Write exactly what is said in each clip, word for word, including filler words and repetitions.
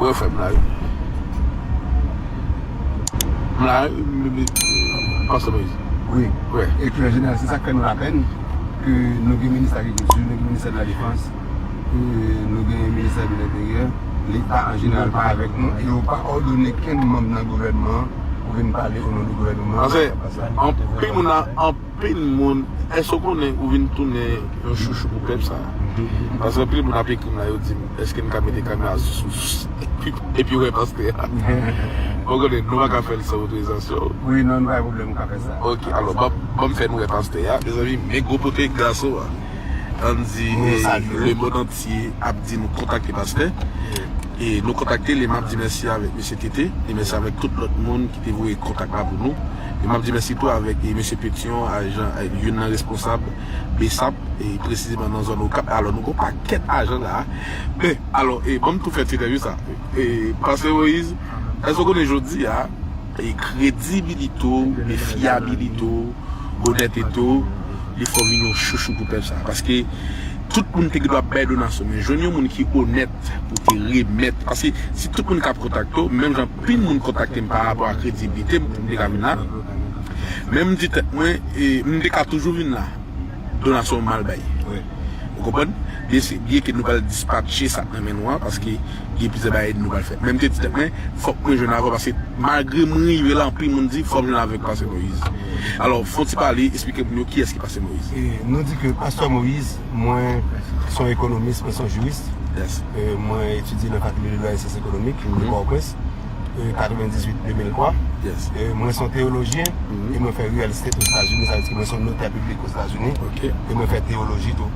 Wè, frè m la, wi. M la, wi, wi, wi. Pastè Moïse. Wi. Wè. E ke an jeneral, se sa k fè nou lapèn, ke nou gen ministè agrikilti, nou gen ministè de la defans, ke nou gen ministè de lenteryè, Leta an jeneral pa avèk nou, e yo pa òdone kenn manm nan gouvènman an pou vin pale o non de gouvènman an. Paske anpil moun la, anpil moun, èske w konnen ou vin tounen yon chouchou pou pèp sa? Paske anpil moun ap ekri m la, yo di m, èske n ka mete kamera sou, sou, epi, epi wè pastè a? Ou konnen, nou pa ka fè l san otorizasyon. Wi, non, nou pa gen pwoblèm, ou ka fè sa. Ok, alò, ban, ban m fè nou wè pastè a. Mezanmi, men gwo pote gason a. Ann di, e, le monde entier ap di nou kontakte pastè. E nou kontakte li, m ap di mèsi avèk mesye Tete, e mèsi avèk tout lòt moun ki te voye kontak la pou nou. E m ap di mèsi tou avèk, e, mesye Petion, ajan, e, youn nan responsab BSAP, e presizeman nan zòn Okap. Alò, nou gon pakèt ajan la. Men, alò, e, ban m tou fè ti entèvyou sa. E, pastè Moïse, èske w konnen jodi a, e kredibilite w, e fyabilite w, onètete w, li fè w vin yon chouchou pou pèp sa. Paske tout moun te gen dwa bay donasyon, men jwenn yon moun ki onèt pou te remèt. Paske si tout moun k ap kontakte w, menm jan anpil moun kontakte m pa rapò a kredibilite m pou m te ka vin la, men m di tèt mwen, e, m te ka toujou vin la. Donasyon mal bay. Wi. Ou konprann? Byen, se byen ke nou pral dispatche sa k nan men nou an, paske gen plizyè bagay nou pral fè. Men m te di tèt mwen, fòk mwen jwenn avè w, paske malgre mwen rive la, anpil moun di, fò m jwenn avèk pastè Moïse. Alò, fè yon ti pale, eksplike moun yo kiyès ki pastè Moïse. E, nou di ke pastè Moïse, mwen, se yon ekonomis, mwen se yon jiris. Yes. E, mwen etidye nan Fakilte de Dwa e Syans Ekonomik, de Pòtoprens. E, katrevendizuit de mil twa. Yes. E, mwen se yon teyolojyen, e mwen fè real estate Ozetazini, sa vle di ke mwen se yon notè piblik Ozetazini. Ok. E mwen fè teyoloji tou.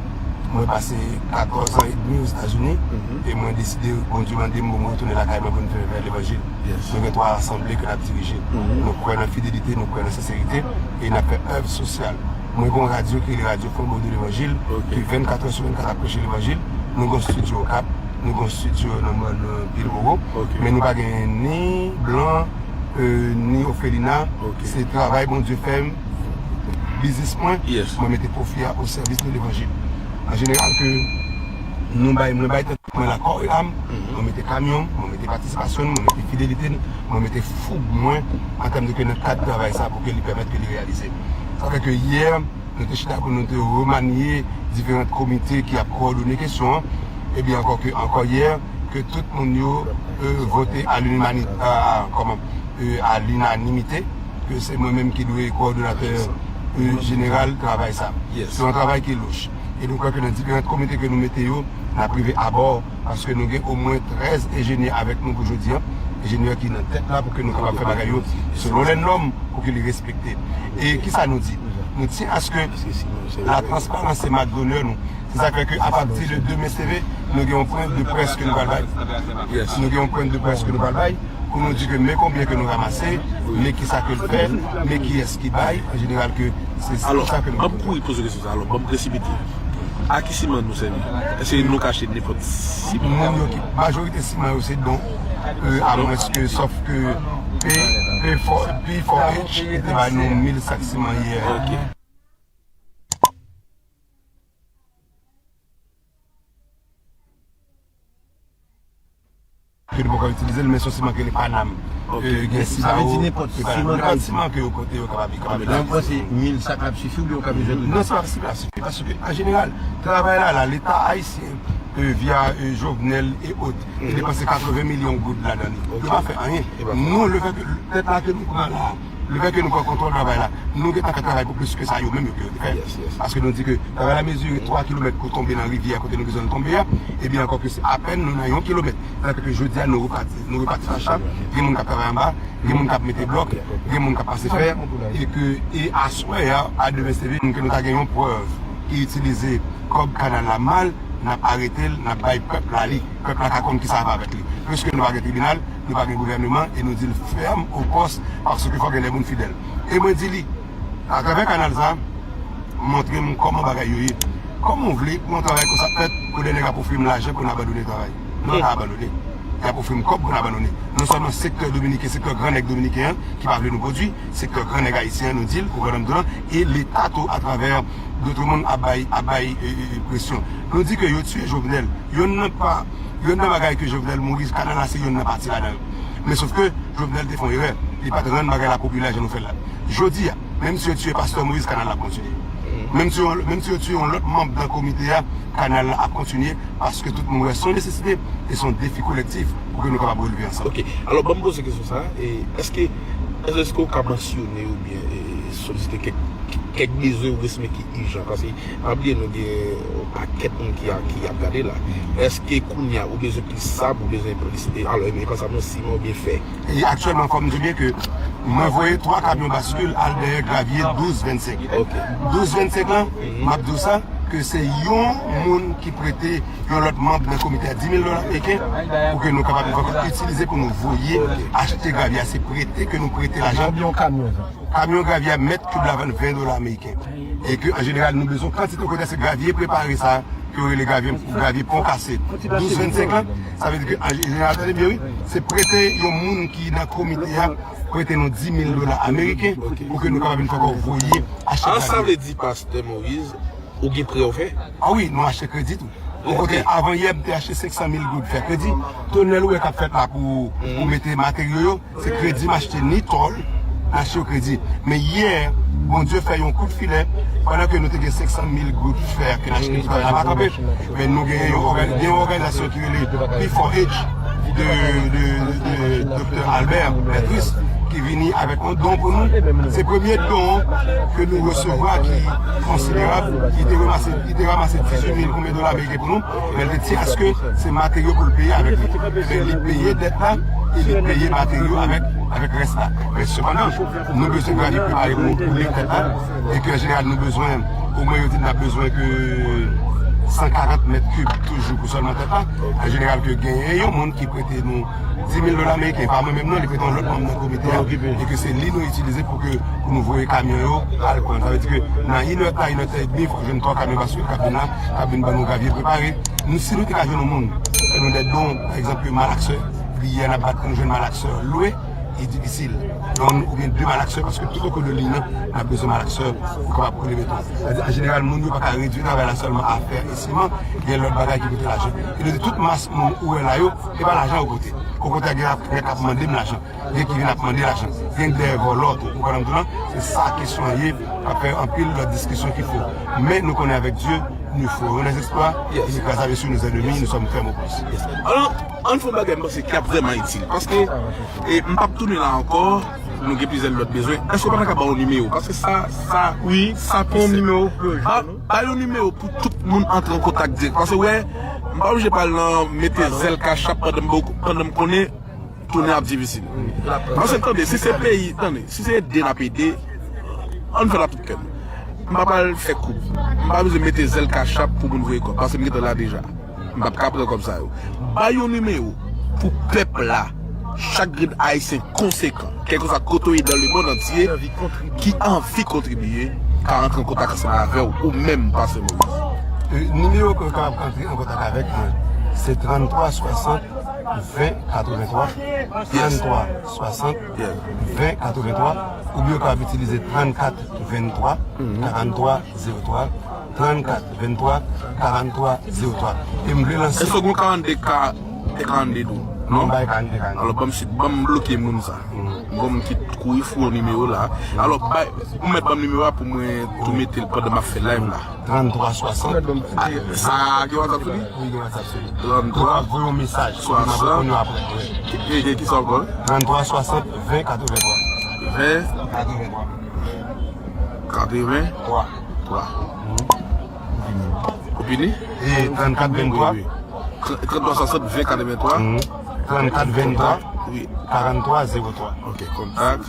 Mwen pase katòz an edmi Ozetazini, e mwen deside, Bondye mande m pou mwen retounen lakay mwen pou m fè, fè levanjil. Yes. Nou gen twa asanble ke n ap dirije. Nou kwè nan fidelite, nou kwè nan senserite, e n ap fè èv sosyal. Mwen gen yon radyo ki rele Radyo Flanbo de Levanjil, ki vennkat è sou vennkat ap preche levanjil. Nou gen yon estidyo Okap, nou gen yon estidyo nan mòn, nan Pilbowo, men nou pa gen ni blan, e, ni òfelina. Se travay Bondye fè m, biznis mwen, mwen mete pwofi a o sèvis de levanjil. An jeneral, ke nou bay, mwen bay tèt mwen la kò e am, mwen mete kamyon m, mwen mete patisipasyon m, mwen mete fidelite m, mwen mete foug mwen, an tèm de ke nan kad travay sa pou ke li pèmèt ke li reyalize. Sa fè ke yè, nou te chita pou nou te remanye diferan komite ki ap kowòdone kesyon an. Ebyen, ankò ke, ankò yè, ke tout moun yo, e, vote a linimani-, a, a, kòman, e, a linanimite, ke se mwen menm ki dwe kowòdonatè, e, jeneral travay sa. Se yon travay ki louch. E nou kwè ke nan diferan komite ke nou mete yo, n ap rive abò, paske nou gen omwen trèz enjenyè avèk nou pou jodi a. Enjenyè ki nan tèt la pou ke nou kapab fè bagay yo selon lè nòm pou ke li respekte. E kisa nou di? Nou tyen aske la transparans se mak donè nou. Se sa k fè ke apati de demen seve, nou gen yon pwen de près ke nou pral bay. Nou gen yon pwen de près ke nou pral bay. Pou nou di ke men konbyen ke nou ranmase, men kisa ke l fè, men kiyès ki bay, an jeneral ke se sa ke nou. Alò, ban m kouri poze kesyon sa, alò, ban m presipite. A ki siman nou sèvi? Èske nou ka achte nenpòt siman? Moun yo ki, majorite siman yo se don, e, amwenske, sòf ke P, P four, P four H te bay nou mil sak siman yè. Ok. Ke nou poko itilize l, men se yon siman ke li pa nanm. Ok. E, gen siman yo, nenpòt siman ke yo pote, yo kapab, li kapab. Mwen panse mil sak ap sifi oubyen yo ka bezwen plis? Non, se pa, se pa sifi, paske, an jeneral, travay la, la, Leta ayisyen, e, via, e, Jovenel e ot, te depanse katreven milyon goud ladan li. Yo pa fè anyen. Nou, le fè ke, tèt la ke nou pran la, le fè ke nou pran kontwòl travay la, nou gentan fè travay pou plis ke sa yo menm yo, ke yo te fè. Paske nou di ke travay la mezire twa kilomèt pou tonbe nan rivyè kote nou bezwen l tonbe a, ebyen ankò ke se apèn nou nan yon kilomèt. Sètadi ke jodi a nou repati, nou repati fache la, gen moun k ap travay anba, gen moun k ap mete blòk, gen moun k ap pase fè, e ke, e aswè a, a demen seve, ke nou ta gen yon prèv ki itilize kòb kanal la mal, n ap arete l, n ap bay pèp la li. Pèp la ka konn kisa ap avèk li. Piske nou pa gen tribinal, nou pa gen gouvèneman, e nou di l fèm o pòs, paske fò gen de moun fidèl. E mwen di li, atravè kanal sa, montre m kòman bagay yo ye. Kòman w vle pou yon travay konsa fèt, pou de nèg ap ofri m lajan pou n abandone travay? Non, n a abandone. Y ap ofri m kòb pou n abandone. Non sèlman sektè dominiken, sektè gran nèg dominiken an, ki pa vle nou pwodui, sektè gran nèg ayisyen an, nou di l, ou konprann m tou lan, e Leta tou atravè, Dòt moun ap bay, ap bay e, e, e, presyon. Nou di ke yo tiye Jovenel. Yonn nan pa, yonn nan bagay ke Jovenel mouri, kanal la se yonn nan pati ladan yo. Men sof ke Jovenel te fè yon erè. Li pa t rann bagay la popilè jan nou fè l la. Jodi a, menm si yo tiye pastè Moïse, kanal la ap kontinye. Menm si yo, menm si yo tiye yon lòt manm nan komite a, kanal la ap kontinye, paske tout moun wè se yon nesesite e se yon defi kolektif pou ke nou kapab releve ansanm. Ok. Alò, ban m poze kesyon sa a, e, èske, èske w ka mansyone oubyen, e, solisite kèk, kèk bezwen ou estimé ki ijan? Paske, pa bliye, nou gen yon pakèt moun ki a, ki ap gade la. Èske kounye a, ou bezwen plis sab, ou bezwen plis, e, alò, e, pa sab non, siman oubyen fè? E aktyèlman, fò m di w byen ke mwen voye twa kamyon baskil al dèyè gravye douz vennsenk. Ok. Douz vennsenk lan, m ap di w sa, ke se yon moun ki prete yon lòt manm nan komite a dis mil dola ameriken pou ke nou kapab itilize pou nou voye achte gravye a. Se prete ke nou prete lajan. Konbyen yon kamyon sa? Kamyon gravye a mèt kib la vann ven dola ameriken. E ke, an jeneral, nou bezwen kantite kote se gravye prepare sa, ke yo rele gravye, gravye pon kase. Douz vennsenk lan, sa vle di ke, an jeneral, tande byen, wi, se prete yon moun ki nan komite a, prete nou dis mil dola ameriken, pou ke nou kapab vin fè ankò voye achte gravye. An, sa vle di, Pastè Moïse, ou gen prè ou fè? A wi, nou achte kredi tou. Okontrè, avan yè, m te achte senk san mil goud fè kredi. Tonèl ou wè k ap fèt la pou, pou mete materyo yo, se kredi m achte ni tòl, m achte yo kredi. Men yè, Bondye fè yon kout filè, pandan ke nou te gen senk san mil goud fè ke n achte pou travay la pa kanpe. Men nou gen yon ògani-, gen yon òganizasyon ki rele P four H de, de, de, de Doktè Albert Bertrus ki vini avèk yon don pou nou. Se premye don ke nou resevwa ki konsiderab. Li te ranmase, li te ranmase dizuit mil konbyen dola ameriken pou nou. Men li te di aske se materyo pou l peye avèk li. Men li peye dèt la e li peye materyo avèk, avèk rès la. Men sepandan, nou bezwen gade prepare pou boule tèt la. E ke an jeneral, nou bezwen omwen, yo di n ap bezwen ke san karant mèt kib toujou pou sèlman tèt la. An jeneral, ke genyen yon moun ki prete nou dis mil dola ameriken, pa mwen menm non, li prete yon lòt manm nan komite a, e ke se li nou itilize pou ke, pou nou voye kamyon yo al pran. Sa vle di ke nan inè ta, inè ta edmi, fòk jwenn twa kamyon baskil k ap vin la, k ap vin ban nou gravye prepare. Nou, si nou te ka jwenn yon moun, fè nou dè don, pa egzanp, malaksè, priyè n ap bat pou nou jwenn malaksè lwe, li difisil. Yonn oubyen de malaksè, paske tout okou de liy nan, n ap bezwen malaksè pou kapab koule beton. Sètadi, an jeneral, moun yo pa ka redui travay la sèlman a fè e siman, gen lòt bagay ki pote lajan. E nou di tout mas moun ou wè la yo, e pa lajan yo pote. Okontrè, gen ap, gen k ap mande m lajan. Gen ki vin ap mande lajan. Gen dèyè vòlò tou. Ou konprann m tou lan? Se sa kesyon an ye. Ap fè anpil lòt diskisyon ki fo. Men nou konnen avèk Dye, nou fò. Yon lèzespwa, il écrase avec nous nos ennemis, nous sommes fermes au poste. Alò, ann fè yon bagay m panse ki ap vrèman itil. Paske, e, m p ap tounen la ankò, nou gen plizyè lòt bezwen. Èske w pa ta ka ba yon nimewo? Paske sa, sa, wi, sa pon nimewo pou yo jwenn. Ba, ba yon nimewo pou tout moun antre an kontak dirèk. Paske, wè, m pa oblije pral nan mete zèl kachap pandan m, pandan m konnen tounen ap difisil. Paske tande, si se peyi, tande, si se ede n ap ede, ann fè l ak tout kè n. M pa pral fè koub. M pa bezwen mete zèl kachap pou moun voye kòb, paske m gentan la deja. M p ap ka pran kòb sa yo. Bay yon nimewo pou pèp la, chak grenn Ayisyen konsekan, kèlkeswa kote w ye dans le monde entier, ki anvi kontribye, ka antre an kontak ansanm avè w, ou menm, Pastè Moïse. E, nimewo ke w kapab antre an kontak avèk mwen, se tranntwa swasant ven katrevenntwa, tranntwa swasant ven katrevenntwa, oubyen w kapab itilize trannkat venntwa, karanntrwa zewo twa, trannkat venntwa, karanntrwa zewo twa. E m vle lanse. Èske w gen karannde ka, e karannde tou? Non? M bay karannde, karannde. Alò, ban m sit, ban m bloke moun sa. M gon moun ki kouri fou yon nimewo la. Alò, bay, ou mèt ban m nimewo a pou mwen tou mete l pandan m ap fè live la. Tranntwa swasant. Ah, sa gen WhatsApp sou li? Wi, gen WhatsApp sou li. Tranntwa. Ou ap voye yon mesaj. Swasant. Mwen ap reponn yo apre. Wi. E, e, e ki sa ankò? Tranntwa swasant ven katrevenntwa. Ven? Katrevenntwa. Katrevenntwa. Twa. Twa. Ou fini? E, trannkat venntwa. Wi, wi. Tr-, tranntwa swasant ven katrevenntwa. Trannkat venntwa. Wi. Karanntrwa zewo twa. Ok, kontak.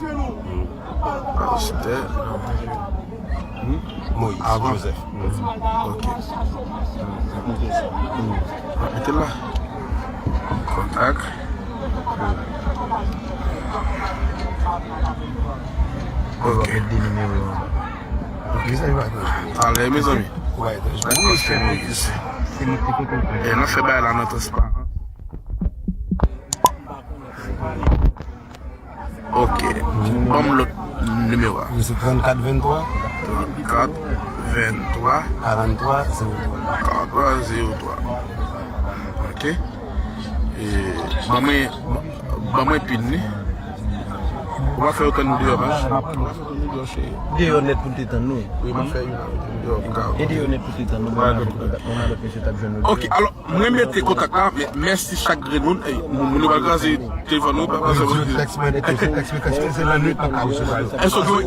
Pastè Moïse Joseph. Ok. Mete la. Kontak. Ok. Talè, mezanmi. Wi, Pastè Moïse. E nou fè bagay la nan transparans. Ok. Ban m lòt nimewo a. Wi, se trannkat venntwa. Trannkat Venntwa. Karantwa zewo twa. Karantwa zewo twa. Ok. E, ban mwen, ban mwen pin li. Ou pa fè yo tann nou deyò, pa? Ou pa fè yo tann nou deyò, cheri. Deyò nèt pou te tann nou. Wi, m ap fè youn avè nou deyò, pou ka. E deyò nèt pou te tann nou, mwen avèk, mwen avèk mesye t ap jwenn nou deyò. Ok, alò, mwen mete kontak la, men mèsi chak grenn moun. Ey, moun, moun yo pral kraze telefòn nou, pral kraze. Yo tèks mwen, tèks mwen, tèks mwen, se lannwit m ap ka resevwa yo. Èske gen,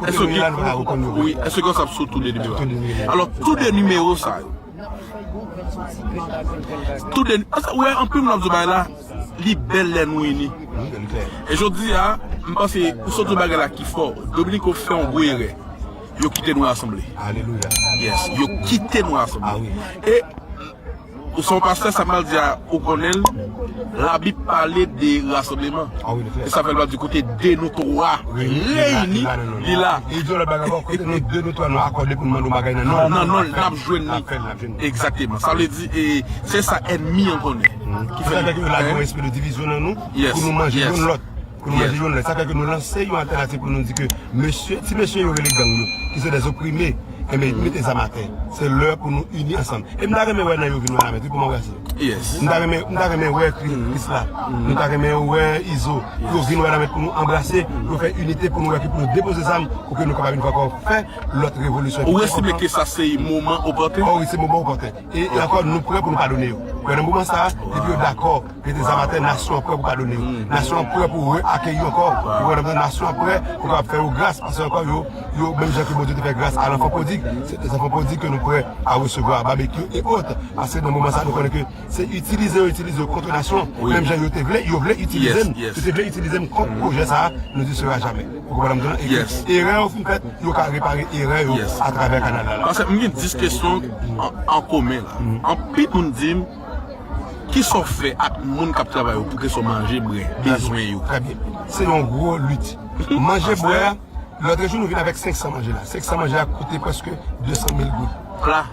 èske gen, wi, èske gen WhatsApp sou tou de nimewo? Tou de nimewo. Alò, tou de nimewo sa yo. Tou de, ou wè, anpil moun ap di bagay la, li bèl lè nou ini. E jodi a, m panse, ou sot di bagay la ki fò. Dominiko fè yon gwo erè. Yo kite nou rasanble. Alelouya. Yes, yo kite nou rasanble. Ah wi. E ou se yon pastè, sa m pral di a, ou konnen l, Labib pale de rasanbleman. Ah wi, e sa fè l pral di kote de nou twa reyini, li la. E di yon lòt bagay ankò, kote nou de nou twa nou akòde pou n mande yon bagay nan non l, nan non l, n ap jwenn li. Egzakteman. Sa vle di, e, se sa ènmi an konnen. Ki fè l lage yon espri de divizyon nan nou, pou nou manje youn lòt. Pou nou manje youn lòt. Sa fè ke nou lanse yon altènativ pou nou di ke mesye, ti mesye yo rele gang yo, ki se dè oprime, enben, mete zam atè. Se lè pou nou ini ansanm. E m ta renmen wè nan yo vin wè Wanament, wi, pou m anbrase yo. M ta renmen, m ta renmen wè Kri-, Krisla. M ta renmen wè Izo. Yo vin wè Wanament pou nou anbrase, pou nou fè inite, pou nou wè ki pou nou depoze zam, pou ke nou kapab yon fwa ankò fè lòt revolisyon. Ou estime ke sa se moman opòten? Oh wi, se moman opòten. E, e ankò, nou prè pou nou padone yo. Wè, nan moman sa a, depi yo dakò, mete zam atè, nasyon an prè pou padone yo. Nasyon an prè pou re-akeyi yo ankò. Ou konprann? Nasyon an prè pou kapab fè yo gras, paske ankò yo, yo, menm jan ke Bondye te fè gras a lanfan pwodig, se zanfan pwodig ke nou prè a resevwa, babekyou e ot. Paske nan moman sa, nou konnen ke se itilize yo itilize yo kont nasyon an. Menm jan yo te vle, yo vle itilize m. Yo te vle itilize m kont pwojè sa a, nou di sera jamè. Ou konprann m di w lan? E ke erè yo fin fèt, yo ka repare erè yo atravè kanal la. Paske m gen dis kesyon an, an komen la. Anpil moun di m, kisa w fè ak moun k ap travay yo pou kesyon manje, bwè, bezwen yo? Trè byen. Se yon gwo lit. Manje, bwè, lòt jou nou vin avèk senk san manje la. Senk san manje a koute prèske de san mil goud. Pla?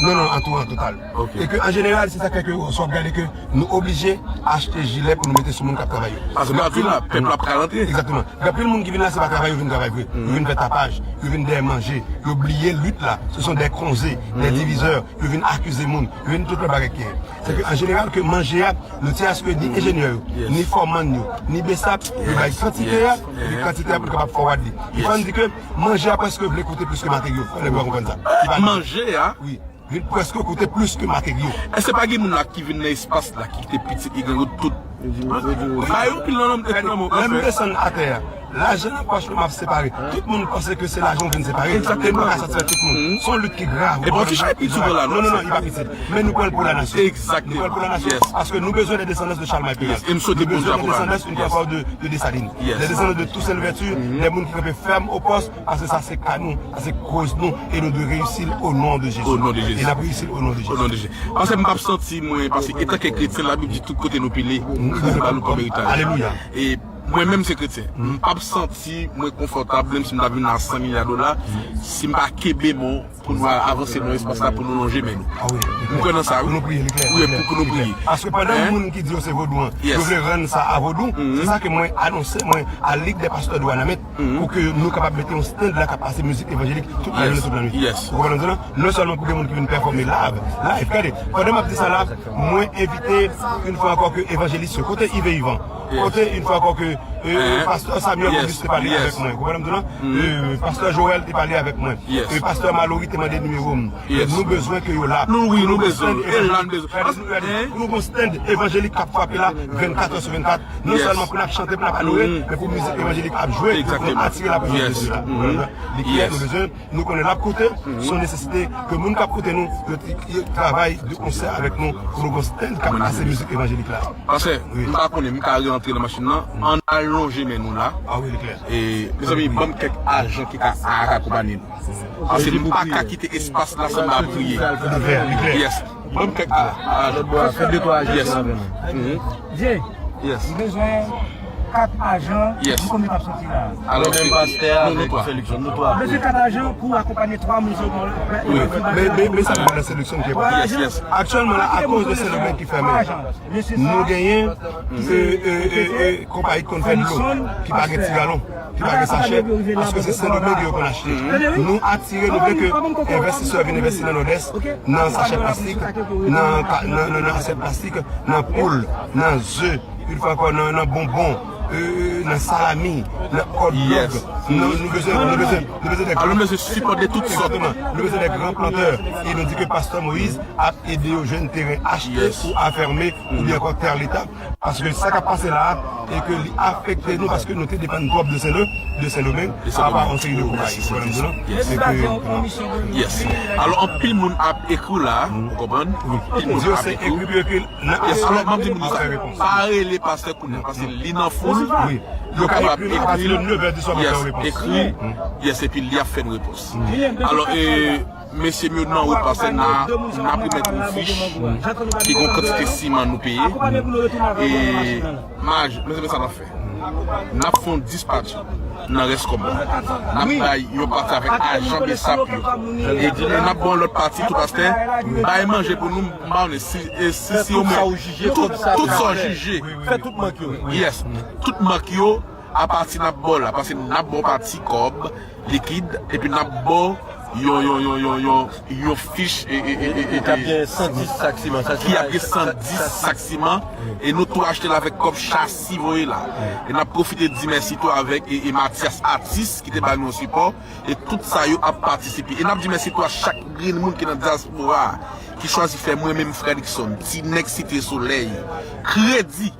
Non, non, an tou, an total. E ke, an jeneral, se sa k fè ke swa w ap gade ke nou oblije achte jilè pou nou mete sou moun k ap travay yo. Paske nou ap di la, pèp la pa ka rantre. Egzakteman. Gen anpil moun ki vin la, se pa travay yo vin travay vre. Yo vin fè tapaj, yo vin dèyè manje, yo bliye lit la. Se son dè konze, dè divizè, yo vin akize moun, yo vin tout lòt bagay ki ye. Se ke an jeneral ke manje a, nou tye aske ni enjenyè yo, ni fòmann yo, ni besap, yo bay kantite a, epi kantite a pou l kapab fòwad li. Ki fè n di ke manje a prèske vle koute plis ke materyo. Fò nèg yo konprann sa. Manje a? Wi. Vin prèske koute plis ke materyo. Èske pa gen moun la ki vin nan espas la, ki kite pitit li, gen tout? Ba yo pil nan lòm, lè m desann atè a, lajan nan pòch mwen m ap separe. Tout moun panse ke se lajan w vin separe. Egzakteman. E m pa ka satisfè tout moun. Se yon lit ki grav. E pa yon ti chay piti w pran la, non? Non, non, non, li pa piti. Men nou pran l pou la nasyon. Egzakteman. Nou pran l pou la nasyon. Paske nou bezwen de desandans de Charlemagne Péralte. E m swete Bondye akonpanye. Nou bezwen de desandans, yon fwa ankò, de, de Desalin. De desandans de Toussaint Louverture, de moun ki kanpe fèm o pòs, paske sa se ka nou, sa se koz nou, e nou dwe reyisi l o non de Jezi. O non de Jezi. E n ap reyisi l o non de Jezi. O non de Jezi. Paske m p ap santi mwen, paske etanke kretyen, Labib di tout kote nou pile, Kris ba nou kòm eritaj. Alelouya. E mwen menm se kretyen. M p ap santi mwen konfòtab, menm si m ta vin a san milya dola, si m pa kenbe men w pou nou avanse nan espas la, pou nou lonje men nou. M kwè nan sa, wi. Pou nou priye, li klè. Wi, pou, pou nou priye. Paske pandan moun ki di yo se vodou an, yo vle rann sa a vodou, se sa ke mwen anonse, mwen, a Ligue des Pasteurs de Wanament, pou ke nou kapab mete yon stand la k ap pase mizik evanjelik tout lajounen, tout lannwit. Ou konprann sa? Non sèlman pou gen moun ki vin pèfòme live, live, gade, pandan m ap di sa la, mwen envite yon fwa ankò ke evanjelis yo, kote Ive Ivan, kote yon fwa ankò ke, e, pastè Samuel Auguste te pale avèk mwen, ou konprann sa? E, pastè Joël te pale avèk mwen, e, pastè Mallory te mande nimewo m. Nou bezwen ke yo la. Nou, wi, nou bezwen. E la, nou bezwen. Gade, nou, gade, pou nou gon stand evanjelik k ap frape la, vennkat è sou vennkat. Non sèlman pou n ap chante, pou n ap adore, men pou mizik evanjelik ap jwe, pou nou atire laprezans de Dye la. Li klè, nou bezwen, nou konnen l ap koute, se yon nesesite ke moun k ap koute nou, yo, yo travay de konsè avèk nou, pou nou gon stand k ap pase mizik evanjelik la. Pastè, m pa konnen, m ka rantre nan machin nan, ann al lonje men nou la. Ah wi, li klè. E, mezanmi, ban m kèk ajan ki ka akonpanye nou. Paske m pa ka kite espas la san m pa priye. Yes. Ban m kèk a, a, fè de twa ajan avè nou. Yes. M bezwen Kat ajan, yes, nou konn li p ap soti la. Alò, menm pastè avèk Frè Luckson, nou twa. Bezwen kat ajan pou akonpanye twa moun sou. Wi, men, men, men sa k pral nan seleksyon ki enpòtan. Yes, yes. Aktyèlman la, akoz de Sendomeng ki fèmen, nou genyen, e, e, e, e, konpayi ki konn fè dlo, ki pa gen ti galon, ki pa gen sachè, paske se Sendomeng yo konn achte. Nou atire, nou vle ke envestisè vin envesti nan Nòdès, nan sachè plastik, nan ka-, nan, nan, nan asyèt plastik, nan poul, nan ze, yon fwa ankò, nan, nan bonbon, e, e, nan salami, nan hot dog. Yes. Nou, nou bezwen, nou bezwen, nou bezwen de gran, nou bezwen sipòt de tout sòt. Egzakteman. Nou bezwen de gran plantè. E nou di ke Pastè Moïse ap ede yo jwenn teren achte, yes, ou afèmen, oubyen ankò tè leta. Paske sa k ap pase la a, e ke li afekte nou, paske nou te depann twòp de Sen-, de Sendomeng, pa rapò a yon seri de konpayi. Ou konprann sa? Yes. E ke, yes. Alò, anpil moun ap ekri la, ou konprann? Wi. Anpil moun ap ekri. Ekri, ekri, nan, yes, alò, m ap di moun sa, pa rele pastè kounye a, paske li nan foul, wi, yo kapab ekri, yes, ekri, yes, epi li ap fè n repons. Alò, e, mesye m yo nan wout, pastè, n a, n ap remèt yon fich ki gen yon kantite siman nou peye. E, maj, mesye, sa n ap fè. N ap fè yon dispatch nan rès kòb la. N ap bay yon pati avèk ajan BSAP yo. E, e n ap ba w lòt pati tou, pastè. Bay manje pou nou, m pa konnen si, e si, si omwen tout sa w jije, fè tout mank yo. Yes. Tout mank yo, apati n ap ba w la, paske n ap ba w pati kòb, likid, epi n ap ba w yon, yon, yon, yon, yon, yon fich, e, e, e, e, e, ki ap gen san dis sak siman, ki ap gen san dis sak siman, e nou tou achte l avèk kòb chasi voye la. E n ap pwofite di mèsi tou avèk, e, e Mathias Atis ki te ba nou yon sipò, e tout sa yo ap patisipe. E n ap di mèsi tou a chak grenn moun ki nan dyaspora a, ki chwazi fè mwen menm Frè Luckson, ti nèg Site Solèy, kredi.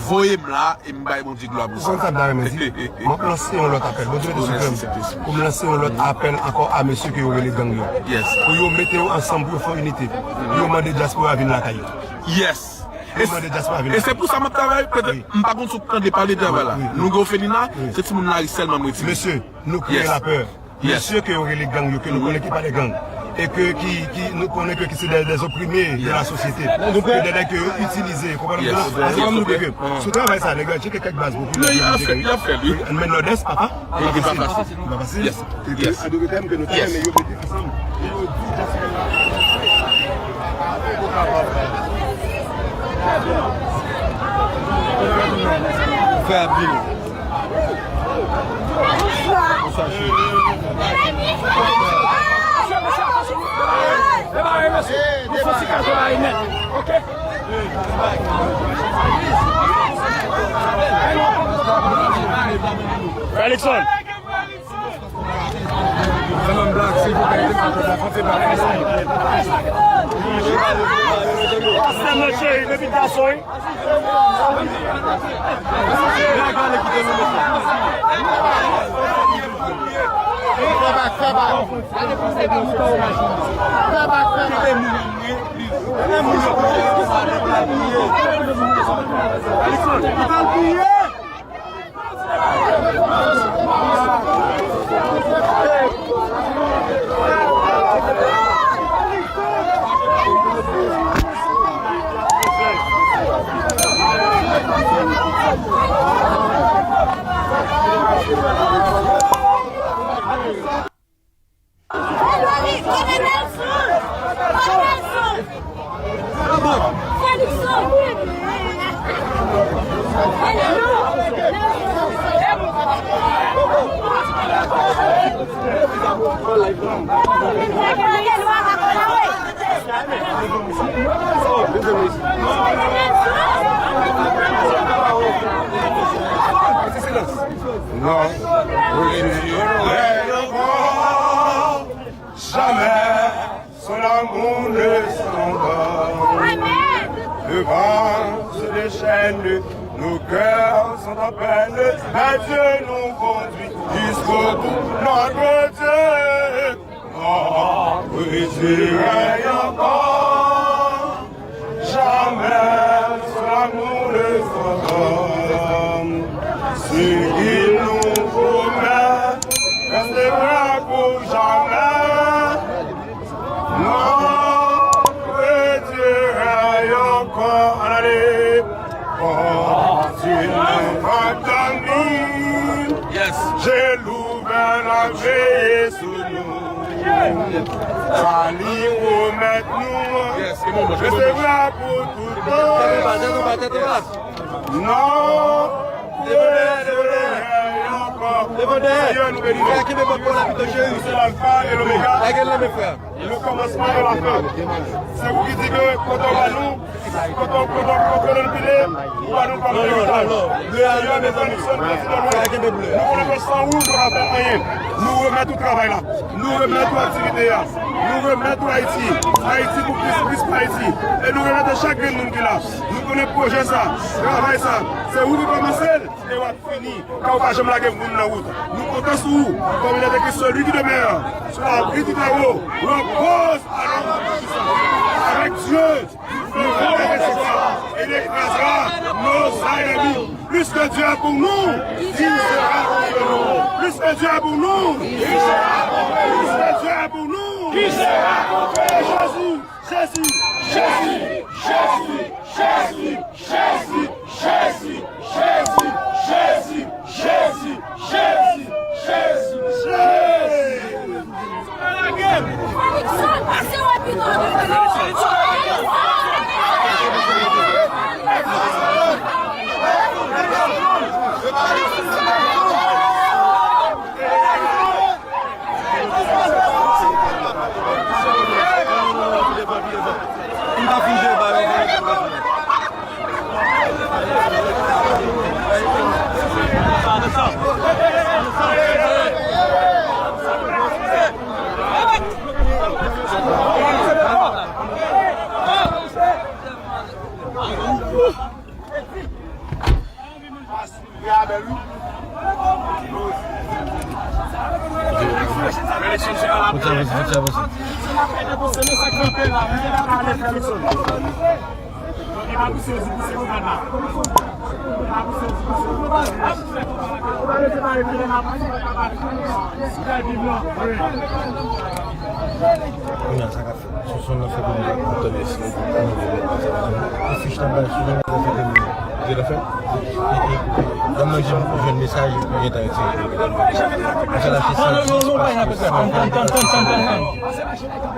Voye m la e m bay Bondye glwa pou sa. Ou konn sa m ta renmen di? M ap lanse yon lòt apèl. Bondye mete sou kè m pou m lanse yon lòt apèl ankò a mesye ke yo rele gang yo. Yes. Pou yo mete yo ansanm, pou yo fè yon inite. Pou yo mande dyaspora vin lakay yo. Yes. Pou yo mande dyaspora vin lakay yo. E se pou sa m ap travay. Petèt m pa konn si w tande pale de travay la. Wi, wi. Nou gen ofelina, se timoun lari sèlman m retire. Mesye, nou kreye lapè. Mesye ke yo rele gang yo, ke nou konnen ki pa de gang, e ke ki, ki nou konnen ke, ki se de, de oprime de la sosyete, ke de nèg ke yo itilize, konprann m? Yes. An se pa nou ke sou travay sa, nèg yo tcheke kèk baz pou nou. Non, y ap fè, y ap fè, wi. Men Nòdès, papa, li pa fasil. Li pa fasil. Yes. Yes. An de tèm ke nou ta renmen yo mete ansanm. Fè ap vini. Bonswa, cheri. Felixson. Fè m blag, silvouplè, ede m ak blag, fè m blag. Pastè mwen cheri, depi gason, wi. Fè bak, fè bak. Fè bak, fè bak. Felixson, ou pral priye. Non. Retirè ankò. Jamais son amour ne s'endort. Amen. Le vent se déchaîne, nos cœurs sont en peine, mais Dieu nous conduit jusqu'au bout. Notre Dieu, notre Dieu règne encore. Jamais son amour ne s'endort. Ce qu'il nous promet restera pour jamais. Notre Dieu règne encore. Allez, continue. Veye sou nou. Sa li pwomèt nou. Resevwa pou tout tan. Non. Leve dèyè, leve dèyè. Leve dèyè. Seyè, nou beni nou. Frè, kenbe bòt pou la pito, cheri. Se lalfa e lomega. Lage l nan men frè. Le commencement et la fin. Se ou ki di ke kote w ba nou, kote w, kote w, kote w pile, ou ba nou kòm eritaj. Seyè, mezanmi, se nou prezidan nou ye. Nou konnen ke san ou, nou pa ka fè anyen. Nou remèt ou travay la. Nou remèt ou aktivite a. Nou remèt ou Ayiti. Ayiti pou plis, plis pou Ayiti. E nou remèt chak grenn moun ki la. Nou konnen pwojè sa, travay sa, se ou ki kòmanse l. E w ap fini, kan w pa janm lage moun nan wout. Nou kontan sou ou, kòm il est écrit, celui qui demeure sous l'abri du Très-Haut repose à l'ombre du Tout-Puissant. Avec Dieu, nous ferons des exploits et il écrasera nos ennemis. Puisque Dieu est pour nous, qui sera contre nous? Puisque Dieu est pour nous, qui sera contre nous? Puisque Dieu est pour nous, qui sera contre nous? Jésus, Jésus, Jésus, Jésus, Jésus. Jezi, Jezi, Jezi, Jezi, Jezi, Jezi. Kounye a, sa k ap fèt? Sou son nan fè konnen pou tande si nou pou nou vin nan sa. Afich la bay sou son nan fè konnen. Jè d'afè? E, e, dan mwen jwenn, jwenn mesaj, mwen gentan retire. Mwen fè l achte san, san, san, san. Tann, tann, tann, tann, tann, tann.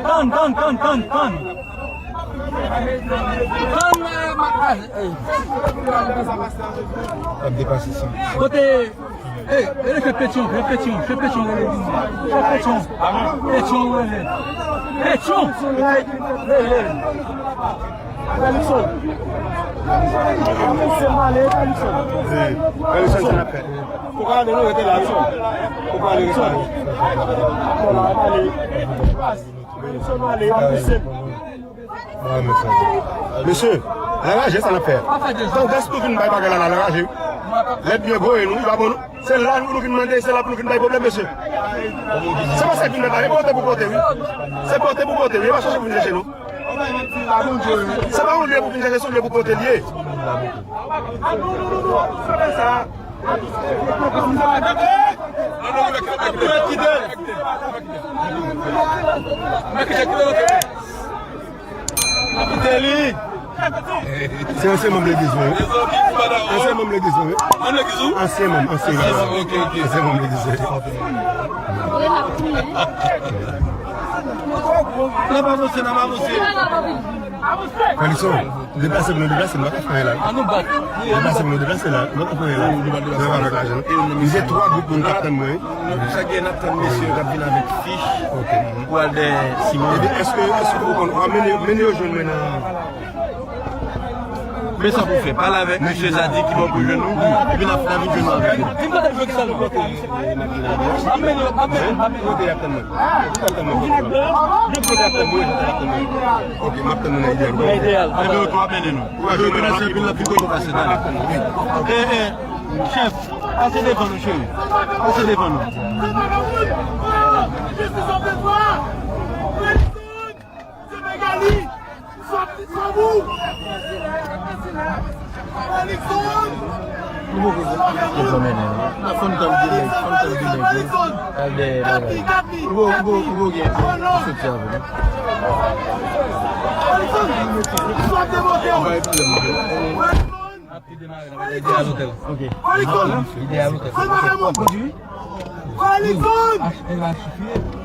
Tann, tann, tann, tann, tann. Tann, eh, ma-, eh. Ap depase san. Kote, eh, rele fè Petyon, fè Petyon, fè Petyon, rele. Fè Petyon. Petyon, rele. Petyon. Felixson. Felixson, ale, Felixson. Felixson, sa n ap fè? Ou ka ale, nou rete la, Felixson. Ou ka ale, rete la. Felixson, ale, Felixson. Mesye, anraje sa n ap fè. Tandans nou vin bay bagay la, la, anraje. Lèt byen voye nou, li pa bon nou. Se la nou, nou vin mande, se la pou nou vin bay pwoblèm, mesye. Se pa sa k vin bay bagay, pote pou pote, wi. Se pote pou pote, wi, e pa chache pou vin chèche nou. Se pa yon lye pou vin chèche, se yon lye pou pote l ye. Kite li. Se ansyen manm legliz mwen, wi. Ansyen manm legliz mwen, wi. Manm legliz ou? Ansyen manm, ansyen manm. Ah, ok, ok. Ansyen manm legliz mwen. N ap avanse, n ap avanse. Felixson, deplase pou nou deplase, nou pa ka fè anyen la. Deplase pou nou deplase la, nou pa ka fè anyen la. Nou pa avèk lajan. Li se twa gwoup moun k ap tann mwen. Sa gen, n ap tann mesye k ap vin avèk fich pou al dèyè Simon. Ebyen, èske, èske ou konn, w ap mennen, mennen yo jwenn mwen nan. Men sa pou fè, pale avèk mesye Zadi ki bò pou jwenn nou, epi n ap, n ap vin jwenn nou avèk li. Kote y ap tann mwen? Kote y ap tann mwen? Kote y ap tann mwen? Ok, m ap tann nou nan Ideyal. Nan Ideyal. Ebyen, ok, w ap mennen nou. Ou pa jwenn mwen, m ap vin, m ap vin kote w pase, dale. Eh, eh, chèf, pase devan nou, cheri. Pase devan nou. Fò n tann de nèg, fò n tann de nèg, wi. Al dèyè bagay. Ou bo, ou bo, ou bo gen soti avè nou. Ou bay pwoblèm, wi. Ap demare nan Ideal Hotel. Ok. Ideal Hotel. H L H.